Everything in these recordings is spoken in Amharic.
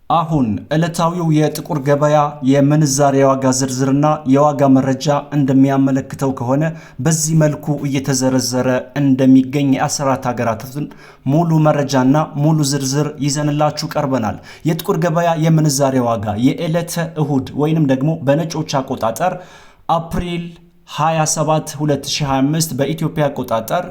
አሁን ዕለታዊው የጥቁር ገበያ የምንዛሬ የዋጋ ዝርዝርና የዋጋ መረጃ እንደሚያመለክተው ከሆነ በዚህ መልኩ እየተዘረዘረ እንደሚገኝ የ14 ሀገራትን ሙሉ መረጃና ሙሉ ዝርዝር ይዘንላችሁ ቀርበናል። የጥቁር ገበያ የምንዛሬ ዋጋ የዕለተ እሁድ ወይንም ደግሞ በነጮች አቆጣጠር አፕሪል 27 2025፣ በኢትዮጵያ አቆጣጠር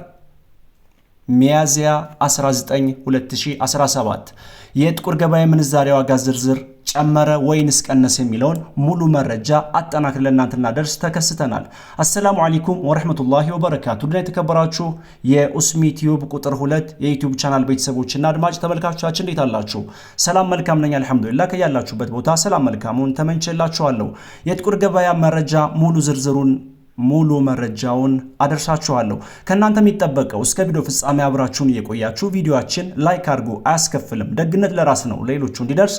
ሚያዝያ 19 2017 የጥቁር ገበያ ምንዛሬ ዋጋ ዝርዝር ጨመረ ወይንስ ቀነሰ የሚለውን ሙሉ መረጃ አጠናክረን ለእናንተ እናደርስ ተከስተናል። አሰላሙ አለይኩም ወረህመቱላሂ ወበረካቱ። ድና የተከበራችሁ የኡስሚ ቲዩብ ቁጥር 2 የዩቲዩብ ቻናል ቤተሰቦችና አድማጭ ተመልካቾቻችን፣ እንዴት አላችሁ? ሰላም መልካም ነኝ አልሐምዱሊላህ። ከያላችሁበት ቦታ ሰላም መልካሙን ተመኝቼላችኋለሁ። የጥቁር ገበያ መረጃ ሙሉ ዝርዝሩን፣ ሙሉ መረጃውን አደርሳችኋለሁ። ከእናንተ የሚጠበቀው እስከ ቪዲዮ ፍጻሜ አብራችሁን እየቆያችሁ ቪዲዮአችን like አድርጉ፣ አያስከፍልም። ደግነት ለራስ ነው፣ ሌሎቹ እንዲደርስ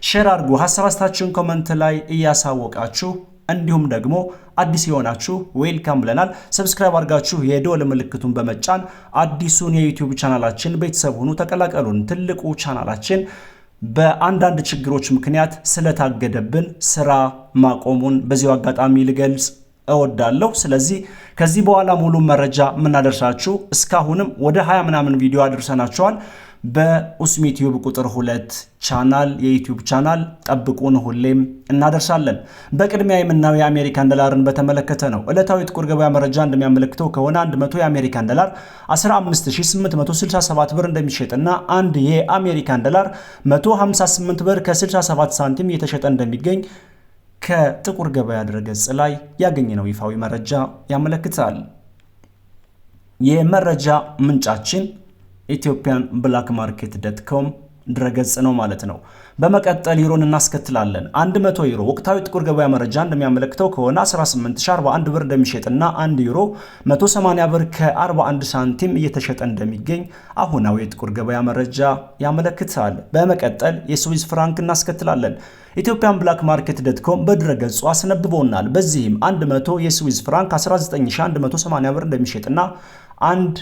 share አድርጉ። ሀሳብ አስተያየታችሁን comment ላይ እያሳወቃችሁ፣ እንዲሁም ደግሞ አዲስ የሆናችሁ welcome ብለናል። Subscribe አድርጋችሁ የደወል ምልክቱን በመጫን አዲሱን የዩቲዩብ ቻናላችን ቤተሰብ ሁኑ፣ ተቀላቀሉን። ትልቁ ቻናላችን በአንዳንድ ችግሮች ምክንያት ስለታገደብን ስራ ማቆሙን በዚሁ አጋጣሚ ልገልጽ እወዳለሁ። ስለዚህ ከዚህ በኋላ ሙሉ መረጃ የምናደርሳችሁ፣ እስካሁንም ወደ 20 ምናምን ቪዲዮ አድርሰናችኋል። በኡስሚ ቲዩብ ቁጥር 2 ቻናል፣ የዩቲዩብ ቻናል ጠብቁን፣ ሁሌም እናደርሳለን። በቅድሚያ የምናየው የአሜሪካን ዶላርን በተመለከተ ነው። ዕለታዊ ጥቁር ገበያ መረጃ እንደሚያመለክተው ከሆነ 100 የአሜሪካን ዶላር 15867 ብር እንደሚሸጥና አንድ የአሜሪካን ዶላር 158 ብር ከ67 ሳንቲም እየተሸጠ እንደሚገኝ ከጥቁር ገበያ ድረገጽ ላይ ያገኘነው ይፋዊ መረጃ ያመለክታል። የመረጃ ምንጫችን ethiopianblackmarket.com ድረገጽ ነው ማለት ነው። በመቀጠል ዩሮን እናስከትላለን። 100 ዩሮ ወቅታዊ ጥቁር ገበያ መረጃ እንደሚያመለክተው ከሆነ 18041 ብር እንደሚሸጥና 1 ዩሮ 180 ብር ከ41 ሳንቲም እየተሸጠ እንደሚገኝ አሁናዊ የጥቁር ገበያ መረጃ ያመለክታል። በመቀጠል የስዊዝ ፍራንክ እናስከትላለን። ethiopianblackmarket.com በድረገጹ አስነብቦናል። በዚህም 100 የስዊዝ ፍራንክ 19180 ብር እንደሚሸጥና አንድ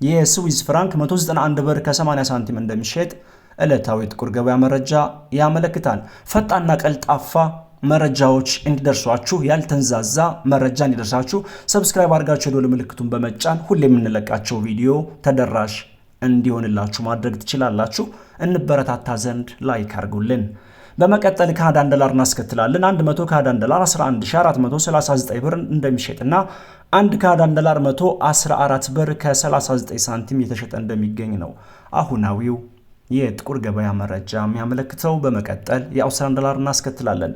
የስዊዝ ፍራንክ 191 ብር ከ80 ሳንቲም እንደሚሸጥ ዕለታዊ የጥቁር ገበያ መረጃ ያመለክታል። ፈጣንና ቀልጣፋ መረጃዎች እንዲደርሷችሁ፣ ያልተንዛዛ መረጃ እንዲደርሳችሁ subscribe አድርጋችሁ የደወል ምልክቱን በመጫን ሁሌ የምንለቃቸው ቪዲዮ ተደራሽ እንዲሆንላችሁ ማድረግ ትችላላችሁ። እንበረታታ ዘንድ like አድርጉልን። በመቀጠል ካናዳን ዶላር እናስከትላለን። 100 ካናዳን ዶላር 11439 ብር እንደሚሸጥና አንድ ካናዳን ዶላር 114 ብር ከ39 ሳንቲም እየተሸጠ እንደሚገኝ ነው አሁናዊው የጥቁር ገበያ መረጃ የሚያመለክተው። በመቀጠል የአውስትራሊያን ዶላር እናስከትላለን።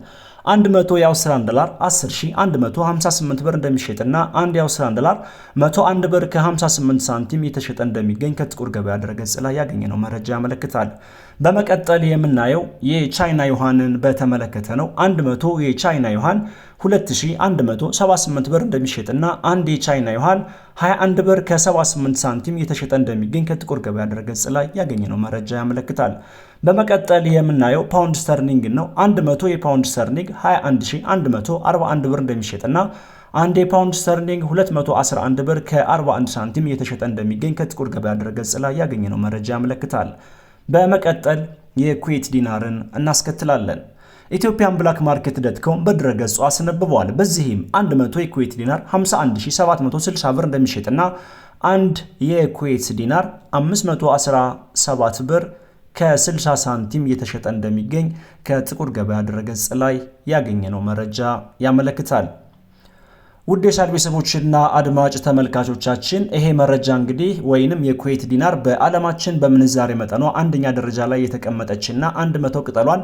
100 የአውስትራሊያን ዶላር 10158 ብር እንደሚሸጥና አንድ የአውስትራሊያን ዶላር 101 ብር ከ58 ሳንቲም እየተሸጠ እንደሚገኝ ከጥቁር ገበያ ድረገጽ ላይ ያገኘነው መረጃ ያመለክታል። በመቀጠል የምናየው የቻይና ዩሃንን በተመለከተ ነው። 100 የቻይና ዩሃን 2178 ብር እንደሚሸጥና አንድ የቻይና ዩሃን 21 ብር ከ78 ሳንቲም እየተሸጠ እንደሚገኝ ከጥቁር ገበያ ድረገጽ ላይ ያገኘነው መረጃ ያመለክታል። በመቀጠል የምናየው ፓውንድ ስተርሊንግ ነው። 100 የፓውንድ ስተርሊንግ 21141 ብር እንደሚሸጥና አንድ የፓውንድ ስተርሊንግ 211 ብር ከ41 ሳንቲም እየተሸጠ እንደሚገኝ ከጥቁር ገበያ ድረገጽ ላይ ያገኘነው መረጃ ያመለክታል። በመቀጠል የኩዌት ዲናርን እናስከትላለን። ethiopianblackmarket.com በድረገጹ አስነብበዋል። በዚህም 100 የኩዌት ዲናር 51760 ብር እንደሚሸጥና አንድ የኩዌት ዲናር 517 ብር ከ60 ሳንቲም እየተሸጠ እንደሚገኝ ከጥቁር ገበያ ድረገጽ ላይ ያገኘነው መረጃ ያመለክታል። ውድ የቻናል ቤተሰቦችና አድማጭ ተመልካቾቻችን፣ ይሄ መረጃ እንግዲህ ወይንም የኩዌት ዲናር በዓለማችን በምንዛሬ መጠኗ አንደኛ ደረጃ ላይ የተቀመጠችና 100 ቅጠሏን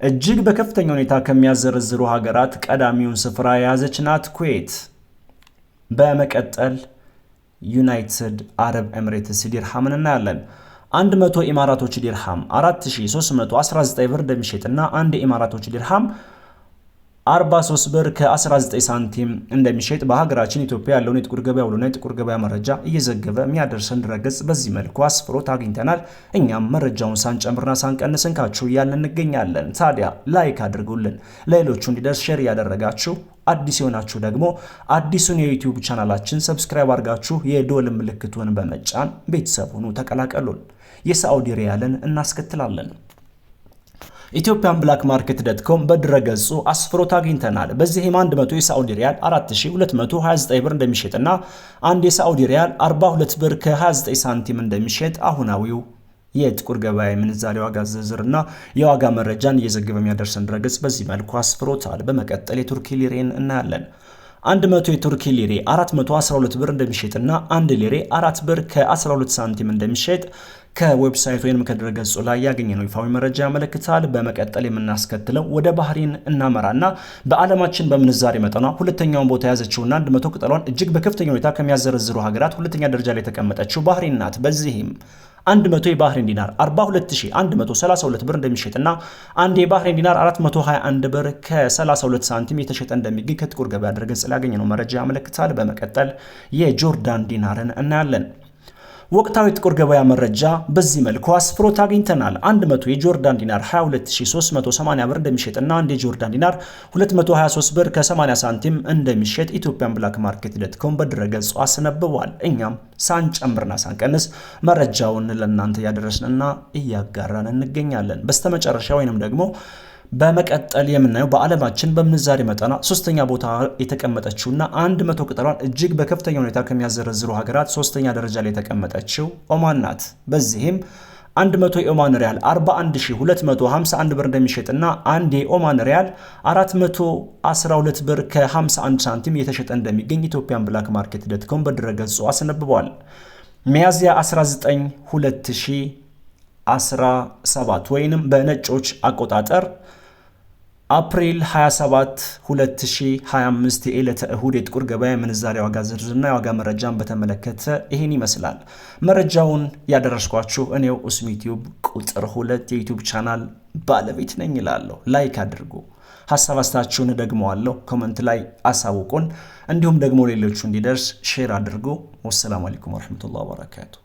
እጅግ በከፍተኛ ሁኔታ ከሚያዘረዝሩ ሀገራት ቀዳሚውን ስፍራ የያዘች ናት ኩዌት። በመቀጠል ዩናይትድ አረብ ኤምሬትስ ዲርሃምን እናያለን። 100 ኢማራቶች ዲርሃም 4319 ብር እንደሚሸጥና አንድ ኢማራቶች ዲርሃም 43 ብር ከ19 ሳንቲም እንደሚሸጥ በሀገራችን ኢትዮጵያ ያለውን የጥቁር ገበያ ውሎና የጥቁር ገበያ መረጃ እየዘገበ የሚያደርሰን ድረገጽ በዚህ መልኩ አስፍሮት አግኝተናል። እኛም መረጃውን ሳንጨምርና ሳንቀንስ እንካችሁ እያልን እንገኛለን። ታዲያ like አድርጉልን፣ ለሌሎቹ እንዲደርስ share እያደረጋችሁ፣ አዲስ የሆናችሁ ደግሞ አዲሱን የዩቲዩብ ቻናላችን subscribe አድርጋችሁ የደወል ምልክቱን በመጫን ቤተሰብ ሁኑ፣ ተቀላቀሉን። የሳዑዲ ሪያልን እናስከትላለን። Ethiopian Black Market dot com በድረገጹ አስፍሮት አግኝተናል። በዚህም 100 የሳዑዲ ሪያል 4229 ብር እንደሚሸጥና አንድ የሳዑዲ ሪያል 42 ብር ከ29 ሳንቲም እንደሚሸጥ አሁናዊው የጥቁር ገበያ የምንዛሬ ዋጋ ዝርዝርና የዋጋ መረጃን እየዘገበ የሚያደርሰን ድረገጽ በዚህ መልኩ አስፍሮታል። በመቀጠል የቱርኪ ሊሬን እናያለን። 100 የቱርኪ ሊሬ 412 ብር እንደሚሸጥና አንድ ሊሬ 4 ብር ከ12 ሳንቲም እንደሚሸጥ ከ website ወይም ከድረገጹ ላይ ያገኘነው ይፋዊ መረጃ ያመለክታል። በመቀጠል የምናስከትለው ወደ ባህሬን እናመራና በዓለማችን በምንዛሬ መጠኗ ሁለተኛውን ቦታ የያዘችውና 100 ቅጠሏን እጅግ በከፍተኛ ሁኔታ ከሚያዘረዝሩ ሀገራት ሁለተኛ ደረጃ ላይ የተቀመጠችው ባህሬን ናት። በዚህም 100 የባህሬን ዲናር 42132 ብር እንደሚሸጥና አንድ የባህሬን ዲናር 421 ብር ከ32 ሳንቲም የተሸጠ እንደሚገኝ ከጥቁር ገበያ ድረገጽ ላይ ያገኘነው መረጃ ያመለክታል። በመቀጠል የጆርዳን ዲናርን እናያለን። ወቅታዊ ጥቁር ገበያ መረጃ በዚህ መልኩ አስፍሮት አግኝተናል። 100 የጆርዳን ዲናር 22380 ብር እንደሚሸጥና አንድ የጆርዳን ዲናር 223 ብር ከ80 ሳንቲም እንደሚሸጥ Ethiopian Black Market dot com በድረገጹ አስነብቧል። እኛም ሳንጨምርና ሳንቀንስ መረጃውን ለእናንተ እያደረስንና እያጋራን እንገኛለን። በስተመጨረሻ ወይንም ደግሞ በመቀጠል የምናየው በዓለማችን በምንዛሬ መጠኗ ሶስተኛ ቦታ የተቀመጠችውና 100 ቅጠሏን እጅግ በከፍተኛ ሁኔታ ከሚያዘረዝሩ ሀገራት ሶስተኛ ደረጃ ላይ የተቀመጠችው ኦማን ናት። በዚህም 100 የኦማን ሪያል 41251 ብር እንደሚሸጥና አንድ የኦማን ሪያል 412 ብር ከ51 ሳንቲም የተሸጠ እንደሚገኝ Ethiopian Black Market dot com በድረገጹ አስነብቧል። ሚያዝያ 19 2017 ወይንም በነጮች አቆጣጠር አፕሪል 27 2025 የዕለተ እሁድ የጥቁር ገበያ የምንዛሬ ዋጋ ዝርዝርና የዋጋ መረጃን በተመለከተ ይህን ይመስላል። መረጃውን ያደረስኳችሁ እኔው ኡስሚ ቲዩብ ቁጥር 2 የ YouTube channel ባለቤት ነኝ እላለሁ። Like አድርጉ፣ ሀሳብ አስተያየታችሁን ደግመዋለሁ፣ comment ላይ አሳውቁን። እንዲሁም ደግሞ ሌሎቹ እንዲደርስ share አድርጉ። والسلام عليكم ورحمة الله وبركاته።